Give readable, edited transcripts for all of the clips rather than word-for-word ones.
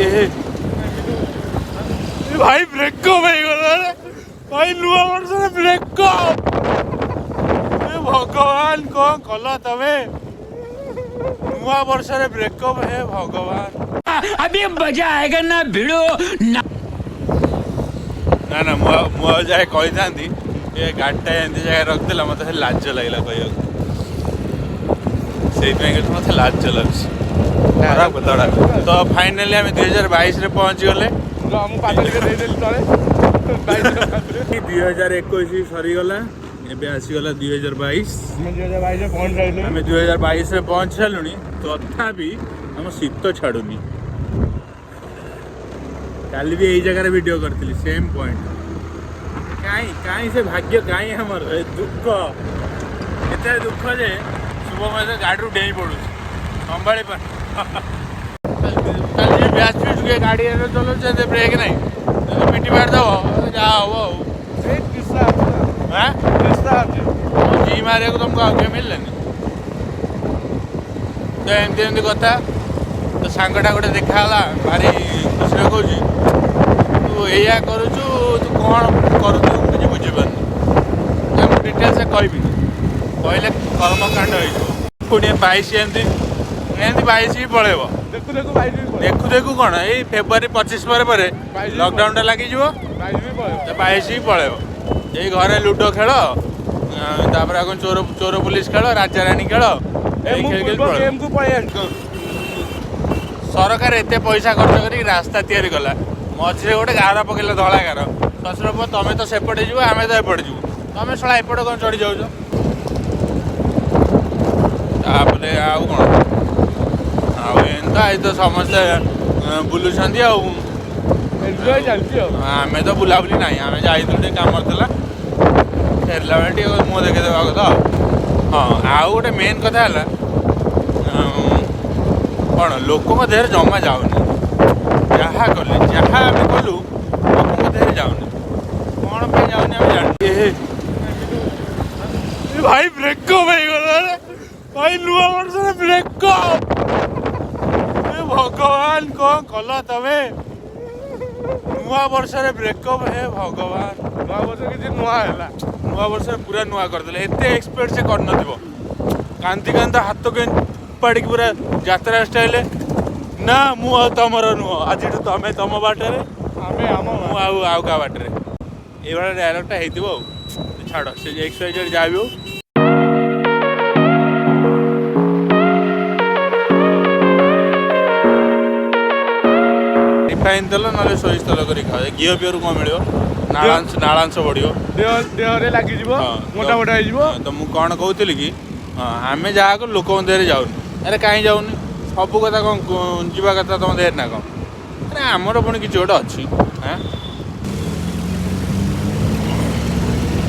ଏ ଭାଇ, ବ୍ରେକଅପ୍ ହେଇଗଲା ରେ ଭାଇ। ନୂଆ ବର୍ଷରେ ବ୍ରେକଅପ୍! ଏ ଭଗବାନ, କଣ କଲ ତମେ? ନୂଆ ବର୍ଷରେ ବ୍ରେକଅପ୍, ହେ ଭଗବାନ! अभी मजा आएगा ना भिड़ो ना। ନା ନା, ମୁଁ ଆଉ ଯାଏ କହିଥାନ୍ତି, ଏ ଗାଡ଼ିଟା ଏମିତି ଜାଗାରେ ରଖିଦେଲା, ମତେ ଖାଲି ଲାଜ ଲାଗିଲା କହିବାକୁ। ସେଇଥିପାଇଁ କହିଲି, ମତେ ଲାଜ ଲାଗୁଛି। ଖରାପ କଥାଟା। ତ ଫାଇନାଲି ଆମେ 2022ରେ ପହଞ୍ଚିଗଲେ। ମୁଁ ପାଦ ଟିକେ ଦେଇଦେଲି ତଳେ। 2021 ସରିଗଲା, ଏବେ ଆସିଗଲା 2022। ଆମେ 2022ରେ ପହଞ୍ଚି ସାରିଲୁ। ଆମେ 2022ରେ ପହଞ୍ଚି ସାରିଲୁଣି, ତଥାପି ଆମ ଶୀତ ଛାଡୁନି। କାଲି ବି ଏଇ ଜାଗାରେ ଭିଡ଼ିଓ କରିଥିଲି, ସେମ୍ ପଏଣ୍ଟ। କାଇଁ କାଇଁ ସେ ଭାଗ୍ୟ କାଇଁ ଆମର? ଏ ଦୁଃଖ, ଏତେ ଦୁଃଖ ଯେ ଶୁଭମ ଏବେ ଗାଡ଼ିରୁ ଡେଇଁ ପଡୁଛି, ସମ୍ଭାଳି ପାରୁ। କାଲି ବ୍ୟାଚ୍ ଫିଟ୍ ଗାଡ଼ି ଏବେ ଚଲାଉଛି, ଏତେ ବ୍ରେକ୍ ନାହିଁ, ଯଦି ପିଟି ମାରିଦେବ, ଯାହା ହବ ଆଉ। ଏଇ ତିସା ଅଛି ନା? ଆଁ? ତିସା ଅଛି। ଜି ମାରିବାକୁ ତମକୁ ଆଉ କିଏ ମିଳିଲାନି ତ? ଏମିତି ଏମିତି କଥା ତ। ସାଙ୍ଗଟା ଗୋଟେ ଦେଖା ହେଲା, ଭାରି ଖୁସିରେ କହୁଛି, ତୁ ଏଇଆ କରୁଛୁ, ତୁ କ'ଣ କରୁଛୁ ମୁଁ କିଛି ବୁଝିପାରୁନି। ମୁଁ ଡିଟେଲ୍ସ କହିବିନି, କହିଲେ କର୍ମକାଣ୍ଡ ହେଇଯିବ। ପୁଣି 22 ଏମିତି ଏମିତି 22 ବି ପଳେଇବ। ଦେଖୁ ଦେଖୁ 22 ବି ପଳେଇବ। ଦେଖୁ ଦେଖୁ କ'ଣ, ଏଇ ଫେବୃଆରୀ 25 ପରେ ପରେ 22 ବି। ଲକଡାଉନଟା ଲାଗିଯିବ। 22 ବି ପଳେଇବ। ତ 22 ବି ପଳେଇବ। ଏଇ ଘରେ ଲୁଡୋ ଖେଳ, ତାପରେ ଆଉ କ'ଣ ଚୋର ଚୋର ପୋଲିସ ଖେଳ, ରାଜାରାଣୀ ଖେଳ, ଏ ଏଇ ମୁଁ ଖେଳି ଖେଳି ପୂର୍ବ ପଳେଇବ। ଗେମ୍କୁ ପଳେଇ ଆସିଛି। ସରକାର ଏତେ ପଇସା ଖର୍ଚ୍ଚ କରିକି ରାସ୍ତା ତିଆରି କଲା, ମଝିରେ ଗୋଟେ ଗାର ପକେଇଲା, ଧଳା ଗାର। ଶ୍ୱଶୁର ପୁଅ, ତମେ ତ ସେପଟେ ଯିବ, ଆମେ ତ ଏପଟେ ଯିବୁ, ତମେ ଶଳା ଏପଟେ କ'ଣ ଚଢ଼ି ଯାଉଛ? ତାପରେ ଆଉ କ'ଣ? ଆଉ ଏମିତି ତ ଆଜି ତ ସମସ୍ତେ ବୁଲୁଛନ୍ତି ଆଉ। ଏନ୍ଜୟ ଚାଲିଛି ଆଉ। ଆମେ ତ ବୁଲାବୁଲି ନାହିଁ। ଆମେ ଯାଇଥିଲୁ, ଟିକେ କାମ ଥିଲା, ଫେରିଲା ବେଳେ ଟିକେ ମୁହଁ ଦେଖେଇଦେବା କଥା ଆଉ। ହଁ, ଆଉ ଗୋଟେ ମେନ୍ କଥା ହେଲା, କ'ଣ, ଲୋକଙ୍କ ଦେହରେ ଜମା ଯାଉନି। ଯାହା କଲେ, ଯାହା ଆମେ କଲୁ, ଲୋକଙ୍କ ଦେହରେ ଯାଉନି। କ'ଣ ପାଇଁ ଯାଉନି ଆମେ ଜାଣିନୁ। ଏ ଭାଇ, ବ୍ରେକଅପ୍ ହେଇଗଲା ରେ ଭାଇ। ନୂଆ ବର୍ଷରେ ବ୍ରେକଅପ୍! ଏ ଭଗବାନ, କ'ଣ କଲ ତମେ? ନୂଆ ବର୍ଷରେ ବ୍ରେକଅପ୍, ହେ ଭଗବାନ! ନୂଆ ବର୍ଷ କିଛି ନୂଆ ହେଲା। ନୂଆ ବର୍ଷରେ ପୁରା ନୂଆ କରିଦେଲେ। ଏତେ ଏକ୍ସପେକ୍ଟ ସେ କରିନଥିବ। କାନ୍ଦି କାନ୍ଦି ହାତ ଉପାଡ଼ିକି ପୁରା ଯାତ୍ରା ଷ୍ଟାଇଲ, ନା ମୁଁ ଆଉ ତମର ନୁହଁ, ଆଜିଠୁ ତମେ ତମ ବାଟରେ, ଆମେ ଆମ ମୁଁ ଆଉ ଆଉ କାହା ବାଟରେ, ଏଇଭଳିଆ ଡାଇଲଗ୍ଟା ହେଇଥିବ। ଆଉ ଛାଡ଼, ସେ ଏକ୍ସ ୱାଇ ଜେଡ୍ ଯାହା ବି ହଉ। ରିଫାଇନ୍ ତେଲ ନହେଲେ ସୋରିଷ ତେଲ କରି ଖାଅ। ଘିଅ ପିଅରୁ କ'ଣ ମିଳିବ? ନାଳାଂଶ ନାଳାଂଶ ବଢ଼ିବ। ଦେହରେ ଲାଗିଯିବ। ମୋଟା ମୋଟା ହେଇଯିବ। ହଁ, ତ ମୁଁ କ'ଣ କହୁଥିଲି କି, ହଁ, ଆମେ ଯାହା କରୁ ଲୋକଙ୍କ ଦେହରେ ଯାଉନି। ଆରେ କାହିଁ ଯାଉନି? ସବୁ କଥା କ'ଣ ଯିବା କଥା ତମ ଦେହରେ ନା କ'ଣ? ଆରେ ଆମର ପୁଣି କିଛି ଗୋଟେ ଅଛି। ଆଁ?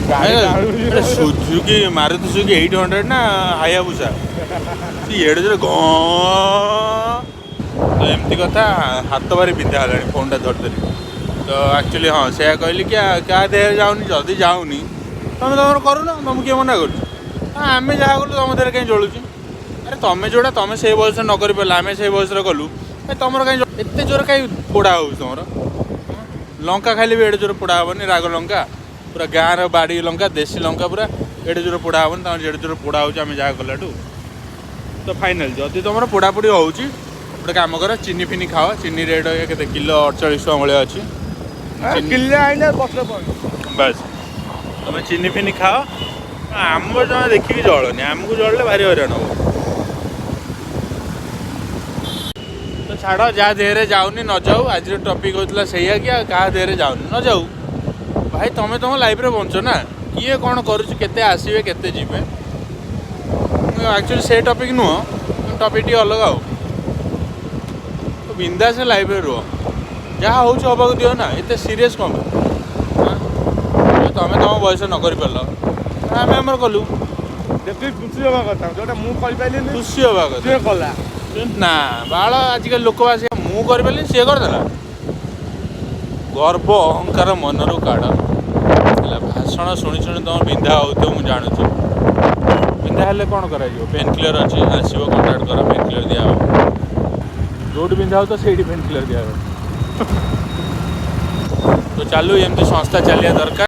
ଗାଡ଼ି। ସୁଜୁକି, ମାରୁତି ସୁଜୁକି 800 ନା ହାୟାବୁସା, ସେ ଏଡ଼େ ଜୋରେ ଗଁ। ତ ଏମିତି କଥା। ହାତ ଭାରି ବିନ୍ଧା ହେଲାଣି ଫୋନ୍ଟା ଧରି ଧରି। ତ ଆକ୍ଚୁଆଲି ହଁ, ସେଇଆ କହିଲି କି କାହା ଦେହରେ ଯାଉନି। ଯଦି ଯାଉନି, ତମେ ତମର କରୁନ, ତମକୁ କିଏ ମନା କରୁଛି? ହଁ, ଆମେ ଯାହା କଲୁ ତମ ଦେହରେ କାହିଁ ଜଳୁଛି? ଆରେ ତମେ ଯୋଉଟା ତମେ ସେଇ ବୟସରେ ନ କରିପାରିଲ, ଆମେ ସେଇ ବୟସରେ କଲୁ, ଏ ତମର କାହିଁ ଏତେ ଜୋରେ କାହିଁ ପୋଡ଼ା ହେଉଛି ତମର? ଲଙ୍କା ଖାଇଲେ ବି ଏଡ଼େ ଜୋରେ ପୋଡ଼ା ହେବନି। ରାଗ ଲଙ୍କା, ପୁରା ଗାଁର ବାଡ଼ି ଲଙ୍କା, ଦେଶୀ ଲଙ୍କା, ପୁରା ଏଡ଼େ ଜୋରେ ପୋଡ଼ା ହେବନି ତମର, ଯେଡ଼େ ଜୋରେ ପୋଡ଼ା ହେଉଛି ଆମେ ଯାହା କଲାଠୁ। ତ ଫାଇନାଲ୍, ଯଦି ତମର ପୋଡ଼ାପୋଡ଼ି ହେଉଛି, ଗୋଟେ କାମ କର, ଚିନି ଫିନି ଖାଅ। ଚିନି ରେଟ୍ କେତେ? କିଲୋ 48 ଟଙ୍କା ଭଳିଆ ଅଛି। କିଲେ ଆଣିଲେ ବର୍ଷ ପର୍ଯ୍ୟନ୍ତ। ବାସ୍, ତମେ ଚିନି ଫିନି ଖାଅ। ଆମ ଜମା ଦେଖିକି ଜଳନି। ଆମକୁ ଜଳିଲେ ଭାରି ହଇରାଣ ହବ। ତ ଛାଡ଼, ଯାହା ଦେହରେ ଯାଉନି ନ ଯାଉ। ଆଜିର ଟପିକ୍ ହେଉଥିଲା ସେଇଆ କି ଆଉ କାହା ଦେହରେ ଯାଉନି ନ ଯାଉ। ଭାଇ, ତମେ ତମ ଲାଇଫରେ ବଞ୍ଚ ନା। କିଏ କ'ଣ କରୁଛି, କେତେ ଆସିବେ କେତେ ଯିବେ, ଆକ୍ଚୁଆଲି ସେ ଟପିକ୍ ନୁହଁ, ଟପିକ୍ ଟିକେ ଅଲଗା। ଆଉ ତ ବିନ୍ଦାସ ଲାଇଫରେ ରୁହ, ଯାହା ହେଉଛି ହବାକୁ ଦିଅ ନା। ଏତେ ସିରିୟସ୍ କ'ଣ ପାଇଁ? ଆଁ? ତମେ ତମ ବୟସ ନ କରିପାରିଲ, ଆମେ ଆମର କଲୁ। ଦେଖିକି ଖୁସି ହେବା କଥା, ଯୋଉଟା ମୁଁ କରିପାରିଲିନି ଖୁସି ହେବା କଥା। ସିଏ କଲା। ନା ବାଳ, ଆଜିକାଲି ଲୋକ ଆସି ମୁଁ କରିପାରିଲିନି, ସିଏ କରିଦେଲା। ଗର୍ବ ଅହଙ୍କାର ମନରୁ କାଢ଼। ହେଲା, ଭାଷଣ ଶୁଣି ଶୁଣି ତମ ବିନ୍ଧା ହେଉଥିବ, ମୁଁ ଜାଣୁଛି। ବିନ୍ଧା ହେଲେ କ'ଣ କରାଯିବ? ପେନ୍ କିଲର୍ ଅଛି, ଆସିବ, କଣ୍ଟାକ୍ଟ କର, ପେନ୍ କିଲର୍ ଦିଆହେବ। ଯୋଉଠି ବିନ୍ଧା ହଉ ତ ସେଇଠି ପେନ୍ କିଲର ଦିଆହବ। ତ ଚାଲୁ, ଏମିତି ସଂସ୍ଥା ଚାଲିବା ଦରକାର।